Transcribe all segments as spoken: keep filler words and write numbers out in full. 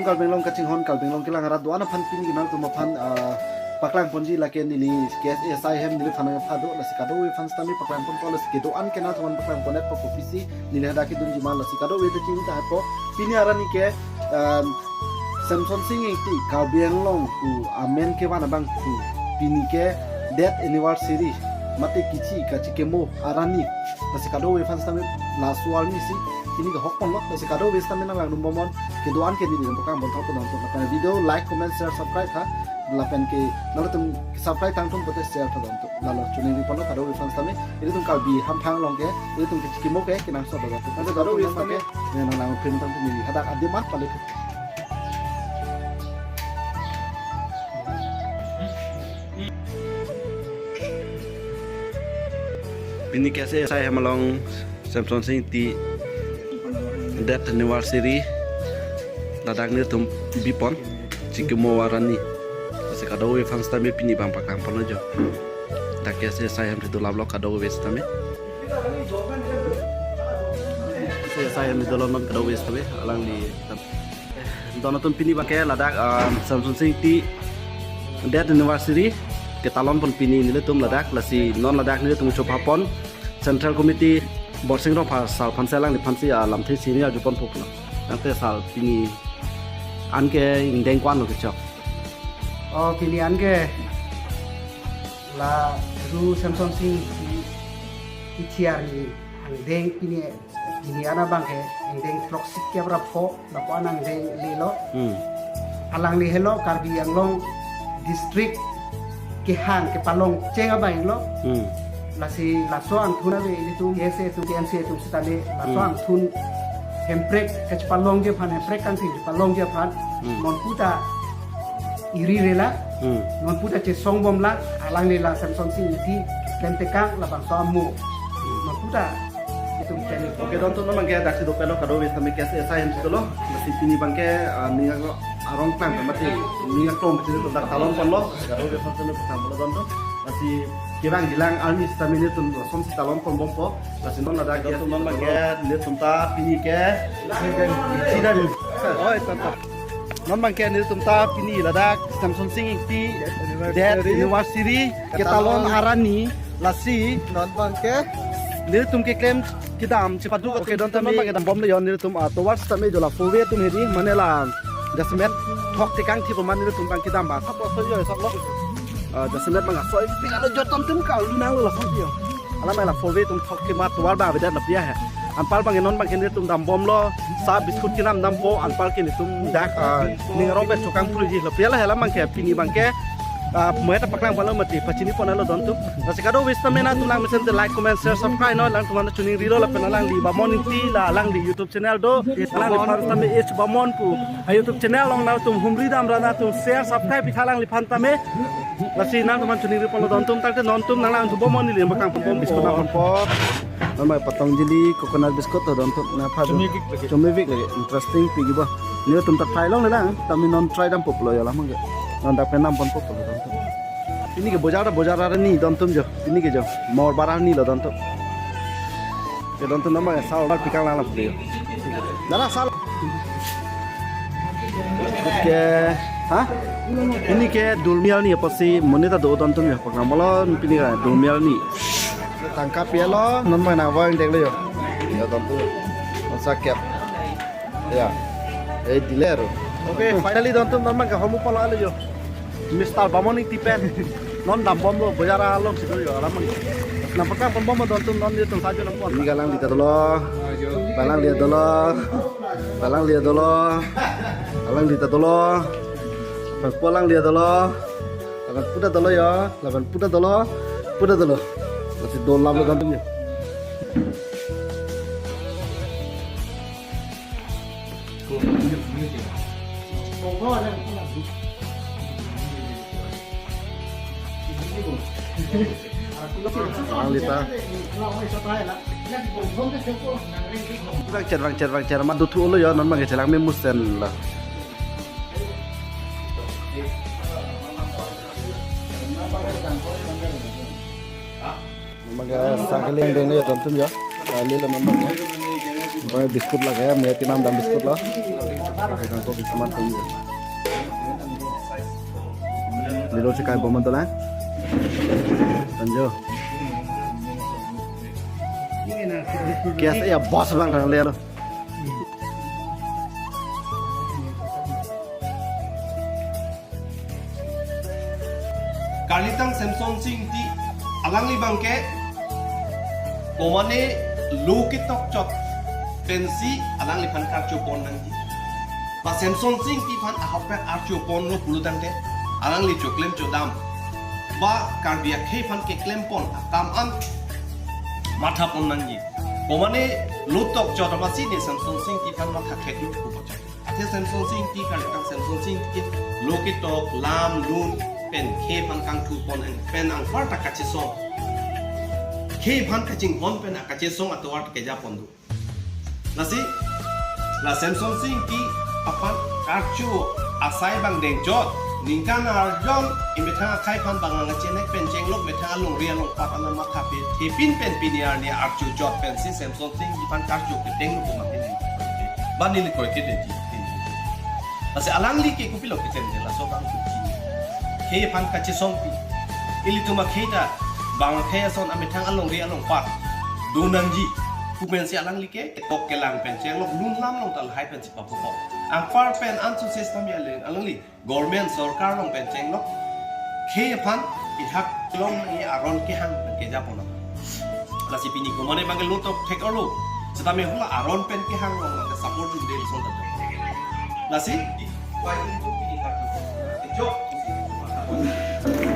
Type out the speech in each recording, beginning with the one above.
Karbi Anglong kachinghon, Karbi Anglong kelang arat do-an aphan pini nangtum aphan, ah, paklang ponji lake neli K S A S I ahem neliphan nangpado, lasi kadokave aphan sitame paklang ponpo, lasi kedo-an ke nangtum aphan paklang pon-etpo kopisi neli hadak kedunji ma, lasi kadokave ta chini ta hapo. Pini arni ke, um, Semsonsing Ingti Karbi Anglong pu amen kevan abang pu pini ke death anniversary mate kichi kachikimo arni. Lasi kadokave aphan sitame laso arni si pini kehok ponlo, lasi kadokave sitame nanglang dun bomnon, kedo-an ke neli paklang pon thakpo nangtum. Lapen video like, comment, share, subscribe tha. Lapen ke nangtum subscribe tangtum pote share tha nangtum. Lalo choningri ponlo kadokave aphan sitame. Ilitum Karbi hamphang along ke, ilitum kachikimo ke kenangsot nangtum. Kadokave sitame nanglang pon tangtum, neli hadak adim an pali. Pini K S A S I ahem along Semsonsing Ingti death anniversary ladak nelitum bipon, chikimo arni. Lasi kadokave aphan sitame pini abang paklang ponlo jo. Dak K S A S I ahem si dolaplo kadokave sitame. K S A S I ahem si dolapnon kadokave sitame, alangli. Don atum, pini abang ke ladak, um, Semsonsing Ingti death anniversary ketalon pon pini nelitum ladak, lasi non ladak nelitum chopha pon Central Committee Borsing Rongphar sir aphan si, alangliphan si, ah, lamthe si neli arju ponpo pulo. Tangte sir, pini an ke angdeng ko-an lo kechok? Oh, pini an ke la ru Semsonsing Ingti, Ingti arni angdeng pini, pini an abang ke angdeng throksi kep ra pho, lapu an angdeng lelo. Hmm. Alangli helo Karbi Anglong district kehang kepalong cheng abang lo. Hmm. Lasi laso angthun ave ilitum K S A atum, T M C atum sitame laso Hmm. angthun hemprek kachepalongji aphan, hemprek kangthir chepalongji aphan, Hmm. non puta iri rela, Hmm. non puta chesong bomla, alangli la Semsonsing Ingti klem tekang labangso amo. Non puta itum klem. Oke, don atum, non abang ke daksi dopelo, kadokave sitame K S A S I ahem si dolo. Lasi pini abang ke, ah, ning arong klang mati, ning aklong si dak talon ponlo. Kadokave aphan sitame paklang ponlo don atum. Lasi kevang jilang arni sitame nelitum lason si talon pon bompo. Lasi non ladak don atum, non abang ke nelitum ta pini ke. Sida. Oi, tanta. Non abang ke nelitum ta pini ladak Semsonsing Ingti death anniversary ketalon arni, lasi non abang ke nelitum keklem kedam chepadu. Oke, don atum, non abang ke dam bomlo yo nelitum, ah, tovar sitame jo la four way atum hedi, mane la jasemet thok tekang thi poma nelitum abang kedam ba. Sap so yo sap lo. Ah, jasemet abang soi pika lo, jotom atum ka lu nanglo lason yo. Alam la four way atum thok kemat tovar abang avedet lapu ya he. Anpar abang non abang ke nelitum dam bomlo, sa biscuit kenam dampo, anpar ke nelitum dak, ah, ning arong pen chokang phruji lapu ya la, alam abang ke pini abang ke, ah, mo-et ta paklang ponlo mati, pachini ponlo don atum. Lasi kadokave sitame nangtum lang mesen te like, comment, share, subscribe non, alangtum aphan choningrilo, lapen alangli Bamon Ingti la alangli YouTube channel do, alangliphan sitame H Bamon pu a YouTube channel along nangtum humri damra nangtum share, subscribe pitha alangliphan tame. Lasi nangtum aphan choningri ponlo don atum, tangte non atum nanglang dun bomnon, neli paklang pon bom, biscuit nang ponpo. Non abang Patanjali coconut biscuit to don atum, nangpha do. Chomivik lagi. Chomivik lagi, interesting pigi ba. Nelitum ta try longle lang, tame non try dampo pulo yo alam abang ke. Non dak pen dam ponpo pulo don atum. Pini ke bojar, bojar arni don atum jo. Pini ke jo. Morbar arni lo don atum. Ke don atum, non abang sal bar pikang lang lapu yo. Dara sal. Ke, ha? Pini ke dulmi arni apotsi monit ta do don atum yo, paklang ponlo pini ke dulmi arni. Tangka pilo, non abang nang voing dek lo yo. Yo don atum. Masa kep. Ya. Eh, dealer. Oke, finally don atum, non abang ke hormu ponlo lo yo. Mister Bamon Ingti pen. Non dam bomlo, bojar along si do yo, alam abang. Nangpaklang pon bom don atum, non nelitum sajo nang pon. Pini ke alangli ta dolo. Alangli ta dolo. Alangli ta dolo. Alangli ta dolo. Pas po alangli ta dolo. Lapen puta dolo yo. Lapen puta dolo. Puta dolo. Lasi dolaplo don atum yo. Alangli ta. Vangcher, vangcher, vangcher, ma dothulo yo, non abang ke chelang memusen la. Mangga sangkali angdeng yo don atum yo. Kali lo memang ya. Boy biscuit lagi ya, mo-et kenam dam biscuit lo. Lilo chekai bom dolang. Tanjo. Kias ya bos bang thang lelo. Karlitang Semson Sing Ingti alangli abangke komane lo ketok chot pensi alangliphan karcho pon nangji. Ba Semson Sing Ingti aphan ahokpet archo ponlo pulo tangte alangli choklem chodam ba Karbi akhei aphan keklem pon akam an matha pon nangji. Komane lo tok chot amatsi ne Semson Sing Ingti aphan matha khek lo pupo chot. Athe Semson Sing Ingti, Karlitang Semson Sing Ingti lo ketok, lam, lun pen khei aphan kangthu pon pen anparta kachesong, khei aphan kachinghon pen akachesong atovar keja pon do. Lasi la Semson Sing Ingti aphan karcho asai abang dengchot, ningkan arjon emethang akhei aphan bang nangchenek pen chenglok methang alongri alongpat ana matha pe thepin pen pini arni archo chot pensi Semson Sing Ingti aphan karcho kedeng lo puma hini. Ba neli kroikre detji. Lasi alangli ke kopilo kecheng de laso abang kuchi. Khei aphan kachesongpi. Ilitum akhei ta bang akhei ason amethang alongri alongpat do nangji pu pensi alangli ke tok kelang pen chenglok, lun lam along ta lahai pensi papu ho. Anpar pen ansu ses kami aleng alangli government sorkar along pen chenglok khei aphan ithak kelong nangji aron kehang pen keja pon nang. Lasi pini komane abangke lo tok thek arlo, setame hala aron pen kehang along abangke support jun del son ta. Lasi wai itu pini kartu jok.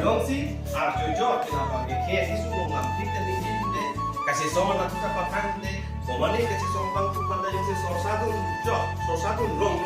Jongsi archo jok kena abangke khei isi sung lam thik tani jin de, kachesong ana tuta pathang de, komane kachesong abang tu panda jongsi sorsa dun jok, sorsa dun rong